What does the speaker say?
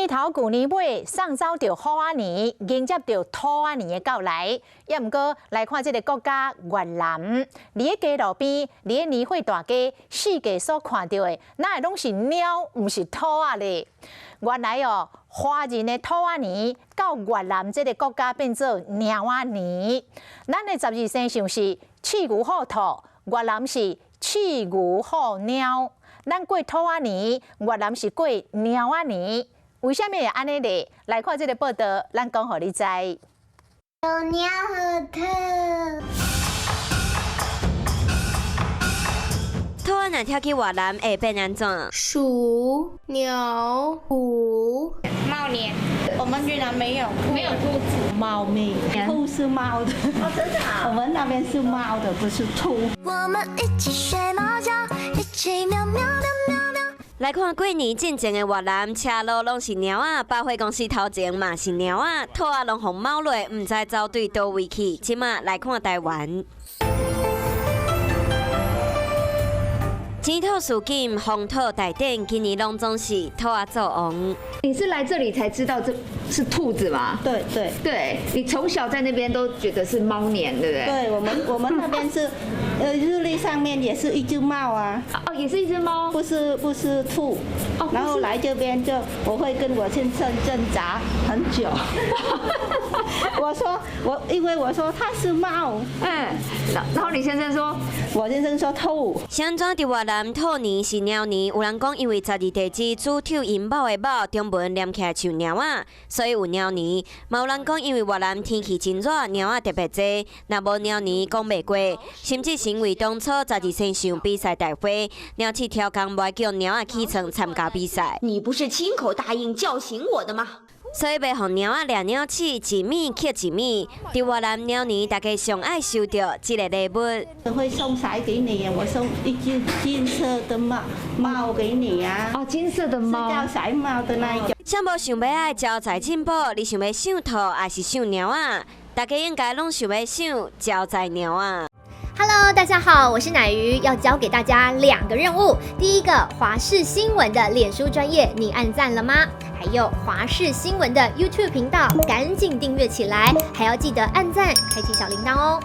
年頭舊年尾送走著虎仔年，迎接著兔仔年的到來。也毋過來看這个國家越南，佇咧街路邊，佇咧年貨大街，四界所看著的，哪會攏是貓，毋是兔仔咧？原來哦，華人的兔仔年到越南這个國家變做貓仔年。咱的十二生肖是鼠牛虎兔，越南是鼠牛虎貓。咱過兔仔年，越南是過貓仔年。為啥物會按呢咧？來看這个報道，咱講予你知。有貓和兔。兔仔若跳去越南會變按怎？鼠、牛、虎、貓年。我們越南沒有，沒有兔子。貓咪，兔是貓的。哦，真的啊？我們那邊是貓的，不是兔。我們一起學貓叫，一起喵喵喵喵喵。來看過年進前的越南，車路攏是貓仔，百貨公司頭前嘛是貓仔，兔仔攏予貓落，毋知走對佗位去。這馬來看台灣。錢兔似錦，風兔大典，今年攏總是兔仔做王。你是來這裡才知道這是兔子嗎？對對對，你從小在那邊都覺得是貓年，對不對？對，我們那邊是，日曆上面也是一隻貓啊。哦，也是一隻貓，不是兔。哦，然後來這邊就我會跟我先生掙扎很久。我說我因為我說它是貓，嗯，然後你先生說，我先生說兔。是按怎佇越南兔年是貓年，有人講因為十二地支主兔寅卯的卯，中文念起來像貓仔，所以有貓年。嘛有人講因為越南天氣真熱，貓仔特別濟，若無貓年講袂過。甚至是因為當初十二生肖比賽大會，貓鼠超工無叫貓仔起床參加比賽。你不是親口答應叫醒我的嗎？所以欲予貓仔掠鳥鼠，一暝乞一暝。佇越南貓年，大家上愛收著這个禮物。我會送啥給你？我送一隻金色的貓貓給你啊！哦，金色的貓，是叫賽貓的那一種。啥無想欲愛招財進寶，你想欲賞兔抑是賞貓仔？大家應該攏想欲賞招財貓仔。 Hello，大家好，我是奶魚，要交給大家兩個任務。第一個，華視新聞的臉書專頁，你按讚了嗎？還有華視新聞的 YouTube 頻道，趕緊訂閱起來，還要記得按讚，開啟小鈴鐺哦。